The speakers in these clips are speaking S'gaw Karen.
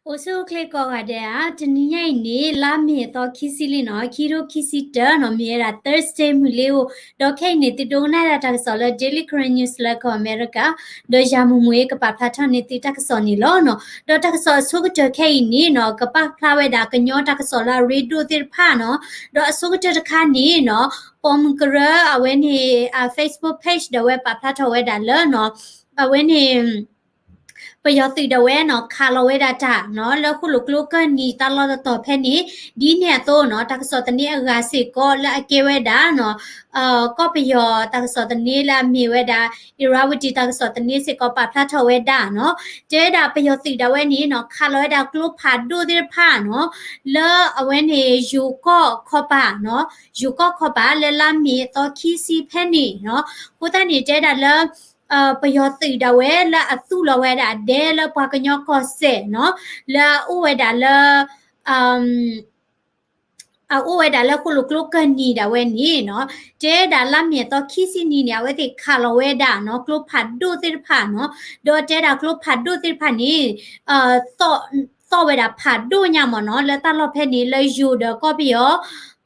အိၣ်ဆူၣ်အိၣ်ချ့ကိးဂၤဒဲးဧါ, တနံၤညါအံၤန့ၣ် လါမ့ၤသီခံဆံလံနီၤ, ခံထိခံဆံတၢနီၤ, မ့ၢ်ဝဲဒၣ် Thursday မုၢ်လ့ဧိၤ, ဒီးခဲအံၤန့ၣ် သုဒိကနၣ်ဒၣ်တၢ်ကစီၣ်လၢ Daily Karen News လၢကီၢ်အမဲရကၤ, ဒီးယၤမုၢ်မုၢ်အံၤကပာ်ဖျါထီၣ်န့ၢ်သုတၢ်ကစီၣ်န့ၣ်လီၤနီၤ. ဒီးတၢ်ကစီၣ်အဆိကတၢၢ်ခဲအံၤန့ၣ်နီၤ, ကပာ်ဖျါဝဲဒၣ်ကညီတၢ်ကစီၣ်လၢအရ့ဒိၣ်သ့ၣ်တဖၣ်နီၤ, ဒီးအဆိကတၢၢ်တခါန့ၣ်နီၤ, ပိာ်မုၣ်ကရၢအဝဲန့ၣ် အ Facebook page ဒီးဝဲပာ်ဖျါထီၣ်ဝဲဒၣ်လၢနီၤ, အဝဲန့ၣ် ပယီၤသုးဒၣ်ဝဲနီၤ ခးလီၤဝဲဒၣ်တၢ်နီၤ လၢဃိၣ်လိာ်ကျိကၢၢ်နံၤတၢ်လီၢ်တတီၤဖဲန့ၣ်, ဒ်န့ၣ်အသိးနီၤ တၢ်ကစီၣ်သန့အဂၤစ့ၢ်ကီးလၢအကဲဝဲဒၣ်နီၤ ကီၢ်ပယီၤတၢ်ကစီၣ်သန့လၢအမ့ၢ်ဝဲဒၣ် Irrawaddy တၢ်ကစီၣ်သန့စ့ၢ်ကီးပာ်ဖျါထီၣ်ဝဲဒၣ်နီၤ, တဲဝဲဒၣ်ပယီၤသုးဒၣ်ဝဲန့ၣ်နီၤ ခးလီၤဝဲဒၣ်ကျိဖးဒိၣ်သ့ၣ်တဖၣ်နီၤ လၢအဝဲန့ၣ် ယိၤကီၢ်ခီပၤနီၤ, ယိၤကီၢ်ခီပၤလၢလါမ့ၤအသီခံဆံဖဲန့ၣ်နီၤ, အဃိသတးန့ၣ် တဲဒၣ်လၢ ပယီၤသုးဒၣ်ဝဲလၢအသူၣ်လီၤဝဲဒၣ်ဒဲလၢပှၤကညီကီၢ်စဲၣ်နီၤ, လၢအအိၣ်ဝဲဒၣ်လၢ အအိၣ်ဝဲဒၣ်လၢဃိၣ်လိာ်ကျိကၢၢ်နံၤဒၣ်ဝဲန့ၣ်နီၤ, တဲဒၣ်လါမ့ၤအသီခံဆံနံၤန့ၣ် အဝဲသ့ၣ်ခးလီၤဝဲဒၣ်နီၤ ကျိဖးဒိၣ်သ့ၣ်တဖၣ်နီၤ, ဒီးတဲဒၣ်ကျိဖးဒိၣ်သ့ၣ်တဖၣ်န့ၣ် သီၣ်ဝဲဒၣ်ဖးဒိၣ်ညါမ့ၢ်နီၤ လၢတၢ်လီၢ်ဖဲန့ၣ် လၢယိၤဒီးကီၢ်ပယီၤ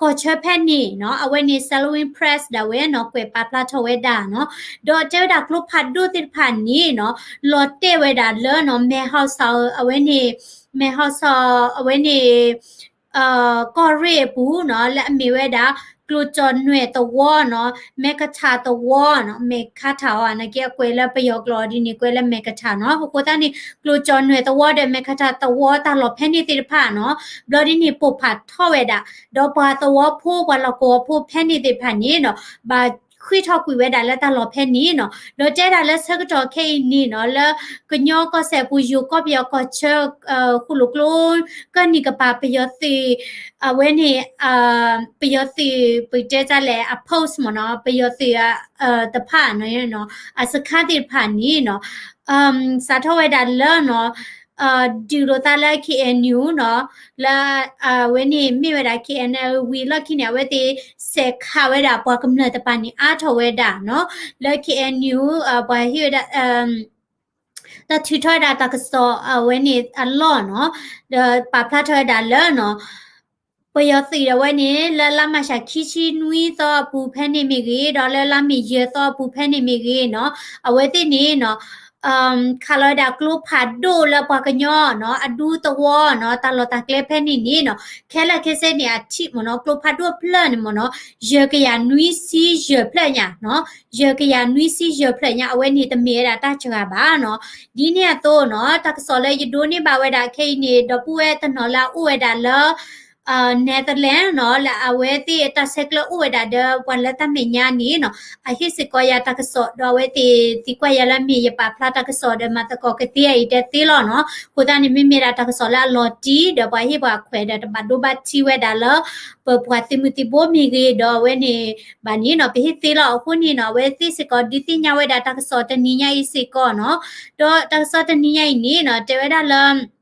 ကီၢ်ဆၢဖဲန့ၣ်နီၤ, အဝဲန့ၣ် Salween Press ဒၣ်ဝဲနီၤ ကွဲးပာ်ဖျါထီၣ်ဝဲဒၣ်နီၤ, ဒီးတဲဝဲဒၣ်ကျိဖးဒိၣ်သ့ၣ်တဖၣ်န့ၣ်နီၤ လီၤတဲာ်ဝဲဒၣ်လၢနီၤ မဲၢ်ဟီၣ်စီၤ အဝဲန့ၣ် မဲၢ်ဟီၣ်စီၤ အဝဲန့ၣ် ကီၢ်ရ့ၣ်အပူၤနီၤ လၢအမ့ၢ်ဝဲဒၣ် ကျိၤကၠီၣ်နွဲၣ်သဝီနီၤ မဲၢ်ကထၢသဝီနီၤ မဲၢ်ကထၢ နာ်က့အကွဲးလၢပယီၤကျိာ်ဒ်န့ၣ် ကွဲးလၢမဲၢ်ကထၢနီၤ, အဃိသတးန့ၣ် ကျိၤကၠီၣ်နွဲၣ်သဝီဒီးမဲၢ်ကထၢသဝီတၢ်လီၢ်ဖဲန့ၣ်သ့ၣ်တဖၣ်နီၤ ဘျီဒ်န့ၣ်ပိၢ်ဖးထီၣ်ဝဲဒၣ်, ဒီးပှၤသဝီဖိ ပှၤလီၢ်ကဝီၤဖိဖဲန့ၣ်သ့ၣ်တဖၣ်န့ၣ်နီၤ ဘၣ်ဃ့ၢ်ထီၣ်ကွံာ်ဝဲဒၣ်လၢတၢ်လီၢ်ဖဲန့ၣ်နီၤ, ဒီးတဲဒၣ်လၢဆၢကတီၢ်ခဲအံၤန့ၣ်နီၤ လၢကညီကီၢ်စဲၣ်ပူၤ ယိၤကီၢ်ပယီၤကီၢ်ဆၢ ဃိၣ်လိာ်ကျိ ကၢၢ်နံၤကပၤ ပယီၤသုး အဝဲန့ၣ် ပယီၤသုး ပတဲတၢ်လဲၣ် အ post မ့ၢ်နီၤ ပယီၤသုး တဖၣ်နီၤ အစခါသ့ၣ်တဖၣ်န့ၣ်နီၤ စးထီၣ်ဝဲဒၣ်လၢနီၤ ဒုးလိာ်သးလၢ KNU နီၤ လၢ အဝဲန့ၣ်မ့ၢ်ဝဲဒၣ် KNLA ဝံၤလီၢ်ခံန့ၣ် အဝဲသ့ၣ်စဲးခးဝဲဒၣ်ပှၤကမျၢၢ်တပၤန့ၣ် အါထီၣ်ဝဲဒၣ်နီၤ လၢ KNU ပှၤဟ့ၣ်ဝဲဒၣ် တၢ်ထုးထီၣ်ဝဲဒၣ်တၢ်ကစီၣ်အဝဲန့ၣ်အလီၢ်နီၤ ဒီးပာ်ဖျါထီၣ်ဝဲဒၣ်လၢနီၤ ပယီၤသုးဒၣ်ဝဲန့ၣ် လၢလါမၢ်ၡးခံဆံနွံသီအပူၤဖဲန့ၣ်မ့ၢ်ဂ့ၤ ဒီးလၢလါမ့ၤယဲၢ်သီအပူၤဖဲန့ၣ်မ့ၢ်ဂ့ၤနီၤ အဝဲသ့ၣ်န့ၣ်နီၤ ခးလီၤဝဲဒၣ်ကျိဖးဒိၣ်လၢပှၤကညီနီၤ အဒူသဝီနီၤ တၢ်လီၢ်တၢ်ကျဲဖဲန့ၣ်န့ၣ်နီၤ ခဲလၢာ်ခဲဆ့န့ၣ် အထံးမ့ၢ်နီၤ ကျိဖးဒိၣ်ဖျၢၣ်န့ၣ်မ့ၢ်နီၤ ယဲၢ်ကယၤနွံဆံယဲၢ်ဖျၢၣ်ညါနီၤ ယဲၢ်ကယၤနွံဆံယဲၢ်ဖျၢၣ်ညါ အဝဲန့ၣ်တမ့ၢ်ဝဲဒၣ်တၢ်စှၤဘၣ်နီၤ ဒ်န့ၣ်အသိးနီၤ တၢ်ကစီၣ်လၢယဒိးန့ၢ်ဘၣ်ဝဲဒၣ်ခဲအံၤန့ၣ် ဒီပုၢ်ဝဲၢ်တနီၤလၢအအိၣ်ဝဲဒၣ်လၢ Netherlands နီၤ လၢအဝဲသ့ၣ်အတၢ်ဆဲးကျၢအိၣ်ဝဲဒၣ်ဒီးပှၤလၢတၢ်မဲာ်ညါန့ၣ်နီၤ အဟ့ၣ်စ့ၢ်ကီးယၤတၢ်ကစီၣ် ဒီးအဝဲသ့ၣ်သံကွၢ်ယၤလၢမ့ၢ်ယပာ်ဖျါတၢ်ကစီၣ်ဒီးမၤသကိးကသ့အံၤတဲသ့လီၤနီၤ အဃိသတးန့ၣ် မ့မ့ၢ်ဒၣ်တၢ်ကစီၣ်လၢအလီၤတံၢ်ဒီးပှၤဟ့ၣ်ပှၤခွဲးဒီးတဘၣ်ဒိဘၣ်ထံးဝဲဒၣ်လၢ ပပှၤသုးမုၢ်သံၣ်ဘိမ့ၢ်ဂ့ၤ ဒီးအဝဲန့ၣ် ဘၣ်န့ၣ်နီၤ ပဟ့ၣ်သ့လီၤ အဃိန့ၣ်နီၤ အဝဲသ့ၣ်စ့ၢ်ကီးဒုးသ့ၣ်ညါဝဲဒၣ်တၢ်ကစီၣ်တနံၤညါအံၤစ့ၢ်ကီးနီၤ ဒီးတၢ်ကစီၣ်တနံၤညါအံၤန့ၣ်နီၤ တဲဝဲဒၣ်လၢ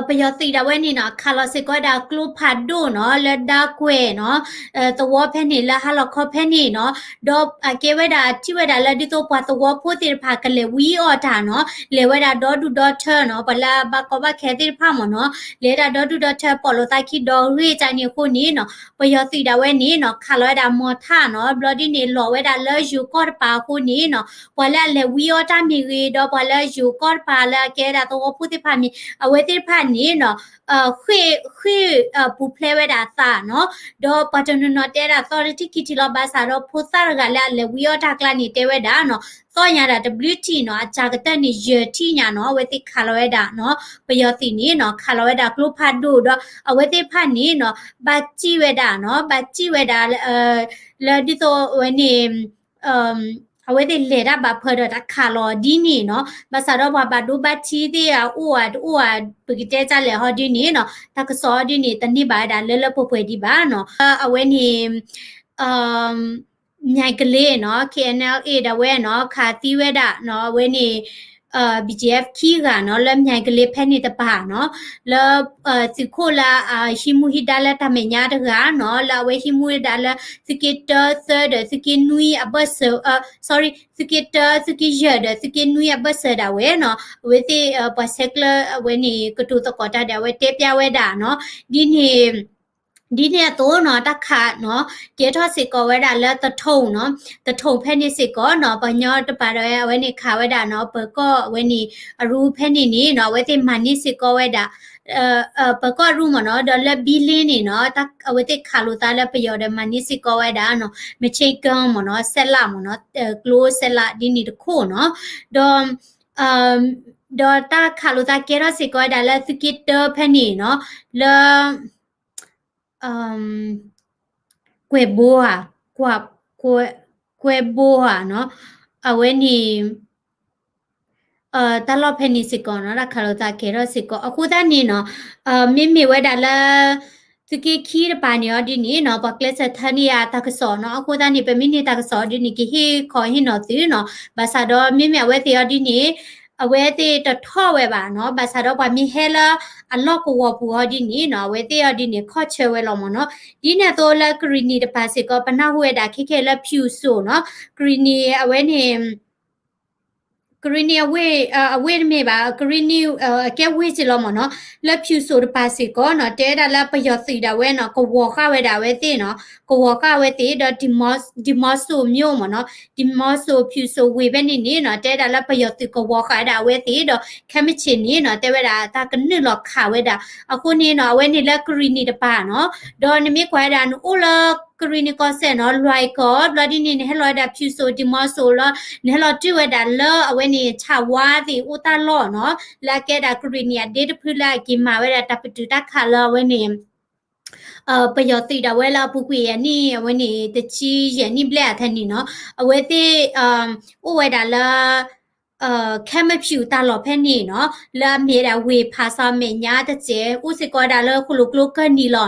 ပယီၤသုးဒၣ်ဝဲန့ၣ်နီၤ ခးလီၤစ့ၢ်ကီးဝဲဒၣ်ကျိဖးဒိၣ်နီၤ လၢဒါကွဲၢ်နီၤ သဝီဖဲန့ၣ် လၢဟါလီၤခီဖဲန့ၣ်နီၤ ဒီးအကဲဝဲဒၣ်ထံၣ်ဝဲဒၣ်လၢဒ်သိးပှၤသဝီဖိသ့ၣ်တဖၣ်ကလဲၤဝံအီၣ်တၢ်နီၤ လဲၤဝဲဒၣ်ဒီဒူၣ်ဒီထၢနီၤ ပှၤလၢအဘၣ်ကီဘၣ်ခဲသ့ၣ်တဖၣ်မ့ၢ်နီၤ လဲၤဒၣ်ဒီဒူၣ်ဒီထၢ ပိာ်လိာ်သးခံဒီးဂ့ၢ်တၢ်န့ၣ်အဃိန့ၣ်နီၤ ပယီၤသုးဒၣ်ဝဲန့ၣ်နီၤ ခးလီၤဝဲဒၣ်မီၤထၣ်နီၤ ဘျီဒ်န့ၣ် လီၤဝဲဒၣ်လၢယိၤကီၢ်တပၤအဃိန့ၣ်နီၤ ပှၤလၢအလဲၤဝံအီၣ်တၢ်မ့ၢ်ဂ့ၤ ဒီးပှၤလၢယိၤကီၢ်တပၤလၢအကဲဒၣ်သဝီဖိသ့ၣ်တဖၣ်မ့ၢ် အဝဲသ့ၣ်တဖၣ်န့ၣ်နီၤ ဃ့ၢ်ဃ့ၢ်ပူၤဖျဲးဝဲဒၣ်အသးနီၤ ဒီးပှၤတနီၤနီၤတဲဒၣ်သီတထံၣ်ခံထံၣ်လီၤ ဘၣ်ဆၣ်ဒီးဖိသၣ်တဂၤလၢအလဲၤဝံအီၣ်တၢ်ကျါန့ၣ် တဲဝဲဒၣ်နီၤ သီၣ်ညါဒၣ်တဘျုးထံၣ်နီၤ အစှၤကတၢၢ်န့ၣ် ယဲၢ်ထံၣ်ညါနီၤ အဝဲသ့ၣ်ခးလီၤဝဲဒၣ်နီၤ ပယီၤသုးန့ၣ်နီၤ ခးလီၤဝဲဒၣ်ကျိဖးဒိၣ်ဒီး အဝဲသ့ၣ်တဖၣ်န့ၣ်နီၤ ဘၣ်စံၣ်ဝဲဒၣ်နီၤ ဘၣ်စံၣ်ဝဲဒၣ် လၢဒ်သိးဝဲန့ၣ် အဝဲသ့ၣ်လဲၤတၢ်ဘၣ်ဖၢဒီးတၢ်ခးလီၤဒ်န့ၣ်နီၤ ဘၣ်ဆၣ်ဒီးပှၤဘၣ်ဒိဘၣ်ထံးသ့ၣ်အအိၣ်ဧါတအိၣ်ဧါ ပကတဲတၢ်လဲၣ်ဟီဒ်န့ၣ်နီၤ တၢ်ကစီၣ်ဟီဒ်န့ၣ် တန့ၢ်ဘၣ်ဝဲဒၣ်လၢလၢပှဲၤပှဲၤဒံးဘၣ်နီၤ အဝဲန့ၣ် မၠဲၣ်ကလ့နီၤ K N L A ဒၣ်ဝဲနီၤ ခးသံဝဲဒၣ်နီၤ အဝဲန့ၣ် BGF ခံဂၤနီၤ လၢ မၠဲကလ့ ဖဲန့ၣ်တပၤနီၤ လၢ သုးခိၣ်လၢ ဟံးမူဟံးဒါလၢတၢ်မဲာ်ညါတဂၤနီၤ လၢအဝဲဟံးမူဝဲဒၣ်လၢ သုးက့တၢ သၢ ဒီးသုးက့နွံအဘၢၣ်စၢၤ sorry သုးက့တၢ သုးက့ယဲၢ် ဒီးသုးက့နွံအဘၢၣ်စၢၤဒၣ်ဝဲနီၤ အဝဲသ့ၣ် ပှၤဆဲးကျၢအဝဲန့ၣ် ကတိၤသကိးတၢ်ဒီး အဝဲတဲပျၢ်ဝဲဒၣ်နီၤ ဒ်န့ၣ် ဒ်န့ၣ်အသိးနီၤ တၢ်ခးနီၤ ကဲထီၣ်စ့ၢ်ကီးဝဲဒၣ်လၢသထိၣ်နီၤ သထိၣ်ဖဲန့ၣ်စ့ၢ်ကီးနီၤ ပှၤကညီတပၤဒီး အဝဲန့ၣ်ခးဝဲဒၣ်နီၤ ပၢၤကီၢ်အဝဲန့ၣ် အရူဖဲန့ၣ်န့ၣ်နီၤ အဝဲသ့ၣ်မၤန့ၢ်စ့ၢ်ကီးဝဲဒၣ် ပၢၤကီၢ်အရူမ့ၢ်နီၤ ဒီးလၢဘံလ့န့ၣ်နီၤ အဝဲသ့ၣ်ခးလိာ်သးလၢပယီၤဒီးမၤန့ၢ်စ့ၢ်ကီးဝဲဒၣ်နီၤ မ့ၢ်ဆ့ကၢမ့ၢ်နီၤ စဲးလးမ့ၢ်နီၤ ကျိစဲးလးဒ်န့ၣ်တခိၣ်နီၤ ဒီး ဒီးတၢ်ခးလိာ်သးကဲထီၣ်စ့ၢ်ကီးဝဲဒၣ်လၢသုးက့တၢဖဲန့ၣ်နီၤ လၢ ကွဲးဘိဧါ ကွဲးဘိဧါနီၤ အဝဲန့ၣ် တၢ်လီၢ်ဖဲန့ၣ်စ့ၢ်ကီးနီၤ တၢ်ခးလိာ်သးကဲထီၣ်စ့ၢ်ကီး အဃိသတးန့ၣ်နီၤ မ့မ့ၢ်ဝဲဒၣ်လၢ သုးက့ခံတပၤန့ၣ်အီၤဒ်န့ၣ်နီၤ ပှၤကျဲးစၢးထၢန့ၢ်ယၤတၢ်ကစီၣ်နီၤ အဃိသတးန့ၣ် ပမ့ၢ်န့ၢ်တၢ်ကစီၣ်အီၤဒ်န့ၣ် ကဟ့ၣ်ခီဟ့ၣ်နီၤသုနီၤ ဘၣ်ဆၣ်ဒီးမ့မ့ၢ်အဝဲသ့ၣ်အီၤဒ်န့ၣ် အဝဲသ့ၣ်တထီၣ်ဝဲဘၣ်နီၤ ဘၣ်ဆၣ်ဒီးပှၤမ့ၢ်ဟဲလၢအလီၢ်ကဝီၤပူၤအီၤဒ်န့ၣ်နီၤ အဝဲသ့ၣ်အီၤဒ်န့ၣ် ခီၣ်ဆၢဝဲလီၤမ့ၢ်နီၤ ဒ်န့ၣ်အသိးလၢကရံၣ်နံၤတပၤစ့ၢ်ကီး ပနၢ်ဟူဝဲဒၣ်ခဲခဲလၢ ဖၠူၣ်စိၤနီၤ ကရံၣ်နံၤအဝဲန့ၣ် ကရံၣ်နံၤအဝ့ၢ် အဝ့ၢ်တမ့ၢ်ဘၣ် ကရံၣ်နံၤ အကဲဝ့ၢ်က့လီၤမ့ၢ်နီၤ လၢဖၠူၣ်စိၤတပၤစ့ၢ်ကီးနီၤ တဲဝဲဒၣ်လၢပယီၤသုးဒၣ်ဝဲနီၤ ကဝီၤဃာ်ဝဲဒၣ်အဝဲသ့ၣ်နီၤ ကဝီၤဃာ်အဝဲသ့ၣ်ဒီး ဒံမီစိၤမျိးမ့ၢ်နီၤ ဒံမီစိၤဖၠူၣ်စိၤဝ့ၢ်ဖဲန့ၣ်န့ၣ်နီၤ တဲဝဲဒၣ်လၢပယီၤသုးကဝီၤဃာ်ဝဲဒၣ်အဝဲသ့ၣ်ဒီး ခဲမုၢ်ဆ့ၣ်န့ၣ်နီၤ တဲဝဲဒၣ်တၢ်ကနုာ်လီၤခးဝဲဒၣ် အဃိန့ၣ်နီၤ အဝဲန့ၣ်လၢကရံၣ်နံၤတပၤနီၤ ဒီးနမ့ၢ်ကွၢ်ဝဲဒၣ်နအိၣ်လၢကရံၣ်နံၤကီၢ်စဲၣ်နီၤ လွဲၢ်ကီၢ် ဘျီဒ်န့ၣ် နဟဲလီၤဝဲဒၣ်ဖၠူၣ်စိၤ ဒံမီစိၤလီၤ နဟဲလီၤတုၤဝဲဒၣ်လၢအဝဲန့ၣ် ဆၣ်ဝါသ့ၣ်အိၣ်တၢ်လီၢ်နီၤ လၢအကဲဒၣ်ကရံၣ်နံၤအဒ့တဖုလၢအက့ၤမၤဝဲဒၣ်တၢ်ပတုာ်တၢ်ခးလၢအဝဲန့ၣ် ပယီၤသုးဒၣ်ဝဲလၢအပူၤကွံာ်ယဲၢ်နံၣ် အဝဲန့ၣ် တဆံယဲၢ်နံၣ်ဘျဲၣ်အထဲန့ၣ်နီၤ အဝဲသ့ၣ် အိၣ်ဝဲဒၣ်လၢ ခဲမုၢ်ဖၠူၣ်တၢ်လီၢ်ဖဲန့ၣ်နီၤ လၢအမ့ၢ်ဝဲဒၣ်ဝ့ၢ်ဖးစီမဲာ်ညါတစဲး အိၣ်စ့ၢ်ကီးဝဲဒၣ်လၢဃိၣ်လိာ်ကျိကၢၢ်နံၤလီၤနီၤ ဒီးန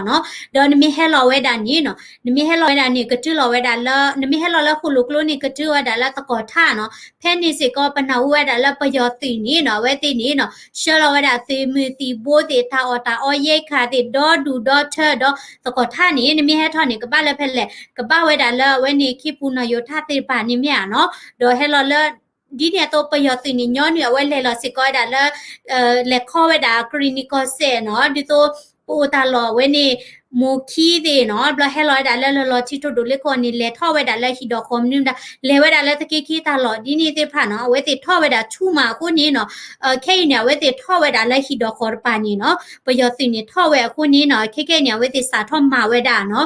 မ့ၢ်ဟဲလီၤဝဲဒၣ်န့ၣ်နီၤ နမ့ၢ်ဟဲလီၤဝဲဒၣ်န့ၣ် ကတုၤလီၤဝဲဒၣ်လၢ နမ့ၢ်ဟဲလီၤလၢဃိၣ်လိာ်ကျိန့ၣ် ကတုၤဝဲဒၣ်လၢသကိးထၣ်နီၤ ဖဲန့ၣ်စ့ၢ်ကီး ပနၢ်ဟူဝဲဒၣ်လၢပယီၤသုးန့ၣ်နီၤ အဝဲသ့ၣ်န့ၣ်နီၤ ဆှၢလီၤဝဲဒၣ်သုးမုၢ်သံၣ်ဘိသ့ၣ် တၢ်အီၣ်တၢ်အီယဲၢ်ခါသ့ၣ် ဒီဒူၣ်ဒီထၢဒီးသကိးထၣ်န့ၣ် နမ့ၢ်ဟဲထီၣ်န့ၣ် ကဘၣ်လၢဖဲလဲၣ် ကဘၣ်ဝဲဒၣ်လၢအဝဲန့ၣ် ခ့ပူၤနီၢ်ယိၤထၣ်သ့ၣ်တဖၣ်န့ၣ်မ့ၢ်ဧါနီၤ ဒီးဟဲလီၤလၢ ဒ်န့ၣ်အသိးပယီၤသုးန့ၣ် ညီနုၢ်အဝဲလဲၤလီၤစ့ၢ်ကီးဝဲဒၣ်လၢ လဲၤခီဝဲဒၣ်ကရံၣ်နံၤကီၢ်စဲၣ်နီၤ ဒ်သိး ပအိၣ်တၢ်လီၢ်အဝဲန့ၣ် မိၢ်ခံသ့ၣ်နီၤ ဘျီဟဲလီၤဝဲဒၣ်လၢလီၤလီၤထံထိၣ်ဒိၣ်လၢခိၣ်န့ၣ် လဲၤထီၣ်ဝဲဒၣ်လၢဟံၣ်ဒီးဃီမနုၤမတၤ လဲၤဝဲဒၣ်လၢသုးက့ခံတၢ်လီၢ်ဒ်န့ၣ်သ့ၣ်တဖၣ်နီၤ အဝဲသ့ၣ်ထီၣ်ဝဲဒၣ်ဆူၣ်မးအဃိန့ၣ်နီၤ ခဲအံၤန့ၣ် အဝဲသ့ၣ်ထီၣ်ဝဲဒၣ်လၢဟံၣ်ဒီးဃီတပၤန့ၣ်နီၤ ပယီၤသုးန့ၣ်ထီၣ်ဝဲအဃိန့ၣ်နီၤ ခဲခဲအံၤန့ၣ် အဝဲသ့ၣ်စးထီၣ်မၤဝဲဒၣ်နီၤ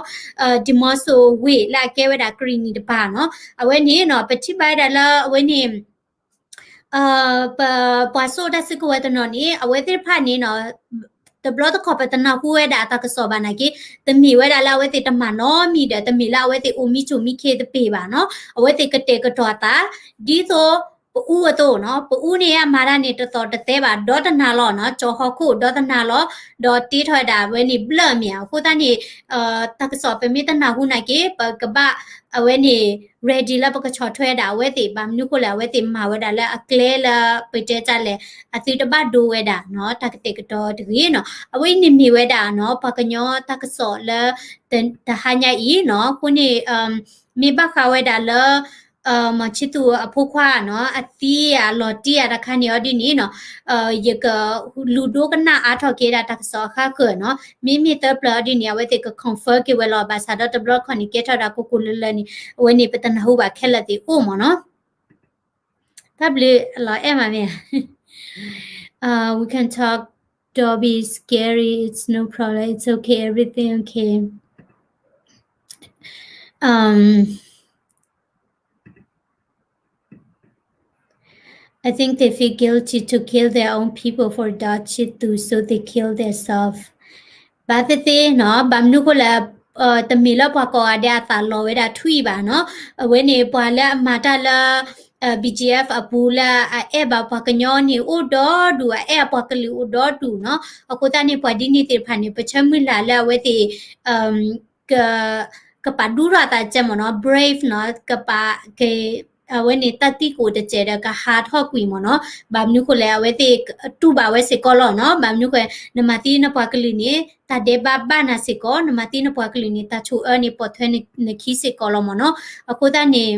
ဒံမီစိၤဝ့ၢ်လၢအကဲဝဲဒၣ်ကရံၣ်နံၤတပၤနီၤ အဝဲန့ၣ်နီၤ ပထံၣ်ဘၣ်ဝဲဒၣ်လၢအဝဲန့ၣ် ပ ပှၤစိာ်တၢ်စုကဝဲၤတနီၤန့ၣ် အဝဲသ့ၣ်တဖၣ်န့ၣ်နီၤ တဘျီတခီၣ်ပတနၢ်ဟူဝဲဒၣ်အတၢ်ကစီၣ်ဘၣ်နာ်က့ တမ့ၢ်ဝဲဒၣ်လၢအဝဲသ့ၣ်တမၤနီတမံၤဒီး တမ့ၢ်လၢအဝဲသ့ၣ်အိၣ်မံဆိးမံခ့တပ့ၤဘၣ်နီၤ အဝဲသ့ၣ်ကတဲာ်ကတီၤအသး ဒ်သိး ပအူအသိးနီၤ ပအူန့ၣ်အမၤတၢ်န့ၣ်တသီၣ်တသဲဘၣ် ဒီတနၤလီၤနီၤ ကၠီၤဟီၣ်ခိၣ်ဒီတနၤလီၤ ဒီးတ့ထီၣ်ဝဲဒၣ်အဝဲန့ၣ်ဘျၢၣ်မ့ၢ်ဧါ အဃိသတးန့ၣ် တၢ်ကစီၣ်ပမ့ၢ်တနၢ်ဟူနာ်က့ ပကဘၣ် အဝဲန့ၣ် ready လၢပကဆီၣ်ထွဲဒၣ်အဝဲသ့ၣ် ဘၣ်မနုၤဃိလဲၣ် အဝဲသ့ၣ်မၤဝဲဒၣ်လၢအကျဲလၢပတဲတၢ်လဲၣ် အသုတဘၣ်ဒိဝဲဒၣ်နီၤ တၢ်ကတဲာ်ကတီၤတဂ့ၤနီၤ အဝဲအံၤန့ၣ်မ့ၢ်ဝဲဒၣ်နီၤ ပှၤကညီတၢ်ကစီၣ်လၢ တဟါညါအံၤနီၤ အဃိန့ၣ် မ့ၢ်ဘၣ်ဃးဝဲဒၣ်လၢ မီၤဆံသူးအဖိခွါနီၤ အသံအလီၤတံၢ်အတခါန့ၣ်အီၤဒ်န့ၣ်နီၤ ယကလူၤဒိကနၣ်အါထီၣ်က့ၤဒၣ်တၢ်ကစီၣ်အဃါဃၢၤနီၤ မ့မ့ၢ်သၢပျၢၤအီၤဒ်န့ၣ် အဝဲသ့ၣ်က confirm က့ၤဝဲလီၤ ဘၣ်ဆၣ်ဒီးတဘျီတခီၣ်န့ၣ် ကဲထီၣ်ဒၣ်ကိၢ်ကိၢ်လၢလၢန့ၣ် အဝဲန့ၣ် ပတနၢ်ဟူဘၣ်ခဲလၢာ်သ့ၣ်အိၣ်မ့ၢ်နီၤ တၢ်ဘျုးလီၤအဲၣ်မးမ့ၢ် Uh, we can talk. Don't be scary. It's no problem. It's okay. Everything okay. Um, I think they feel guilty to kill their own people for Dachi too, so they kill themselves. ဘၣ်သ့ၣ်သ့ၣ်နီၤ ဘၣ်မနုၤဃိလဲၣ် တမ့ၢ်လၢပှၤကိးဂၤဒဲးအသးလီၤဝဲဒၣ်ထွံၣ်ဘၣ်နီၤ အဝဲန့ၣ် ပှၤလၢအမၤတၢ်လၢ BGF အပူၤလၢအအဲၣ်ဘၣ်ပှၤကညီန့ၣ် အိၣ်ဒီဒူၣ် အအဲၣ်အပှၤကလုာ်အိၣ်ဒီဒူၣ်နီၤ အဃိသတးန့ၣ် ပှၤဒ်န့ၣ်သ့ၣ်တဖၣ်န့ၣ် ပဆၢမုၢ်လၢ်လၢအဝဲသ့ၣ် က ကပာ်ဒူထီၣ်အသးကဲမ့ၢ်နီၤ brave နီၤ ကပာ် က အဝဲန့ၣ်တၢ်သံကိးတစဲးဒီးကဟးထီၣ်ကွံာ်မ့ၢ်နီၤ. ဘၣ်မနုၤဃိလဲၣ် အဝဲသ့ၣ်တူၢ်ဘၣ်ဝဲစ့ၢ်ကီးလီၤနီၤ. ဘၣ်မနုၤဃိ နမၤသံနပှၤကလုာ်န့ၣ် တၢ်ဒဲးဘးဘၣ်နၤစ့ၢ်ကီး, နမၤသံနပှၤကလုာ်န့ၣ် တၢ်ဆိၣ်အၢန့ၣ်ပိာ်ထွဲနခံစ့ၢ်ကီးလီၤမ့ၢ်နီၤ. အဃိသတးန့ၣ်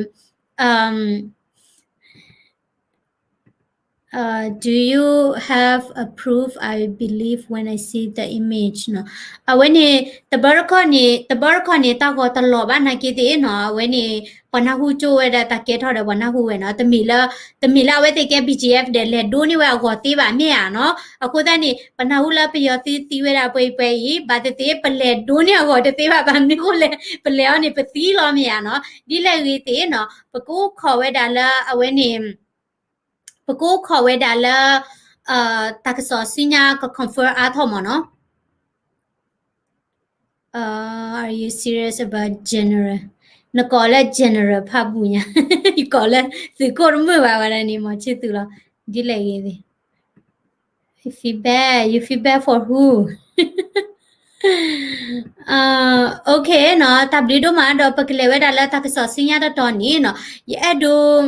uh, do you have a proof? I believe when I see the image နီၤ. အဝဲန့ၣ် တဘျီတခီၣ်န့ၣ် တဘျီတခီၣ်န့ၣ် တၢ်ဂီၤတလီၤဘၣ်နာ်က့သ့ၣ်နီၤ. အဝဲန့ၣ် ပှၤနၢ်ဟူကၠိဝဲဒၣ်တၢ်ကဲထီၣ်ဒီးပှၤနၢ်ဟူဝဲနီၤ. တမ့ၢ်လၢ တမ့ၢ်လၢအဝဲသ့ၣ်ကဲ B G F ဒီးလဲၤဒိးန့ၢ်ဝဲအဂီၤသ့ဘၣ်မ့ၢ်ဧါနီၤ. အဃိသတးန့ၣ် ပနၢ်ဟူလၢပယီၤသုသံဝဲဒၣ်ပှဲၤအံၤပှဲၤအံၤ ဘၣ်သ့ၣ်သ့ၣ် ပလဲၤဒိးန့ၢ်အဂီၤတသ့ဘၣ်. ဘၣ်မနုၤဃိလဲၣ် ပလဲၤအီၤန့ၣ် ပသံလီၤမ့ၢ်ဧါနီၤ. ဒ်လဲၣ်ဂ့ၤသ့ၣ်နီၤ ပကအိၣ်ခိးဝဲဒၣ်လၢအဝဲန့ၣ် ပကအိၣ်ခိးဝဲဒၣ်လၢ တၢ်ကစီၣ်ဆူညါက confirm အါထီၣ်မ့ၢ်နီၤ. Are you serious about general? နကိးလၢ general ဖးဘူးညါ, ယကိးလၢသုးခိၣ်တမုာ်ဘၣ်ဝဲဒၣ်န့ၣ် မ့ၢ်ဆ့သူလီၤ. ဒ်လဲၣ်ဂ့ၤသ့ၣ် feel bad, you feel bad for who? Okay နီၤ, တၢ်ဘျုးဒိၣ်မးဒီး ပကလဲၤဝဲဒၣ်လၢတၢ်ကစီၣ်ဆူညါတတီၤန့ၣ်နီၤ, ယအဲၣ်ဒိး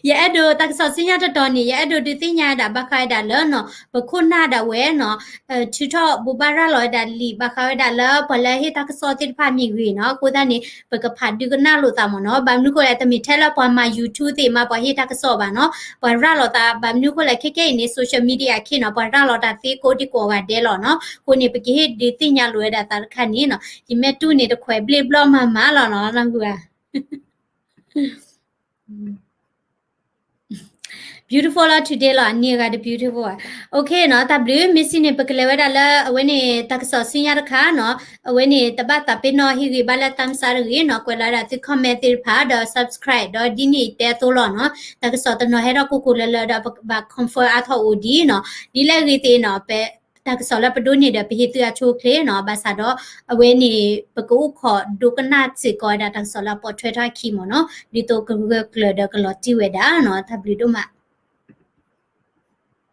ယအဲၣ်ဒိးတၢ်ကစီၣ်ဆူညါတတီၤန့ၣ် ယအဲၣ်ဒိးဒုးသ့ၣ်ညါဒၣ်ဘၣ်ဃးဝဲဒၣ်လၢနီၤ ပခိၣ်နၢ်ဒၣ်ဝဲနီၤ ထုးထီၣ်ဘိးဘၣ်ရၤလီၤဝဲဒၣ်လံာ် ဘၣ်ဃးဝဲဒၣ်လၢပှၤလၢအဟ့ၣ်တၢ်ကစီၣ်သ့ၣ်တဖၣ်မ့ၢ်ဂ့ၤနီၤ, အဃိသတးန့ၣ် ပကဖးဒုးကနၣ်လိာ်သးမ့ၢ်နီၤ. ဘၣ်မနုၤဃိလဲၣ် တမ့ၢ်ထဲလၢပှၤမၤ YouTube သ့ၣ်မး ပှၤဟ့ၣ်တၢ်ကစီၣ်ဘၣ်နီၤ, ပှၤရၤလီၤသး ဘၣ်မနုၤဃိလဲၣ် ခဲကဲအံၤန့ၣ် social media အခံနီၤ ပှၤရၤလီၤတၢ်သ့ကိးဒံကိးဂၤဒဲးလီၤနီၤ, အဃိန့ၣ် ပကဟ့ၣ်ဒုးသ့ၣ်ညါလိာ်ဝဲဒၣ်သးတခါန့ၣ်နီၤ, ယမ့ၢ်တူၢ်န့ၣ်တခွဲးဘျ့ဘျီမၤမၤလီၤနီၤ နၢ်ဟူဧါ. Beautiful လီၤ today လီၤ, အနံၤအဂၤတ beautiful ဘၣ်. Okay နီၤ, တၢ်ဘျုး, မ့ၢ်စံးန့ၣ် ပကလဲၤဝဲဒၣ်လၢအဝဲန့ၣ် တၢ်ကစီၣ်ဆူညါတခါနီၤ, အဝဲန့ၣ် တဘၣ်သးပ့ၤနီၣ်ဟ့ၣ်ဂံၢ်ဘါလၢ thumbs up တဂ့ၤနီၤ, ကွဲးလီၤဝဲဒၣ်သု comment သ့ၣ်တဖၣ် ဒီး subscribe ဒီးဒ်န့ၣ်အတဲအသိးလီၤနီၤ, တၢ်ကစီၣ်တနီၤဟဲထီၣ်ကိၢ်ကိၢ်လၢၤလၢၤဒီး ပဘၣ် confirm အါထီၣ်အိၣ်ဒံးနီၤ, ဒ်လဲၣ်ဂ့ၤသ့ၣ်နီၤ, ပ တၢ်ကစီၣ်လၢပဒိးန့ၢ်ဒီး ပဟ့ၣ်သုအဆိအချ့နီၤ, ဘၣ်ဆၣ်ဒီး အဝဲန့ၣ် ပကအိၣ်ခိးဒိကနၣ်စ့ၢ်ကီးဝဲဒၣ်တၢ်ကစီၣ်လၢအပိာ်ထွဲထီၣ်အခံမ့ၢ်နီၤ, ဒ်သိးကဂၢၢ်ကျၢၤဒီးကလီၤတံၢ်ဝဲဒၣ်နီၤ, တၢ်ဘျုးဒိၣ်မး.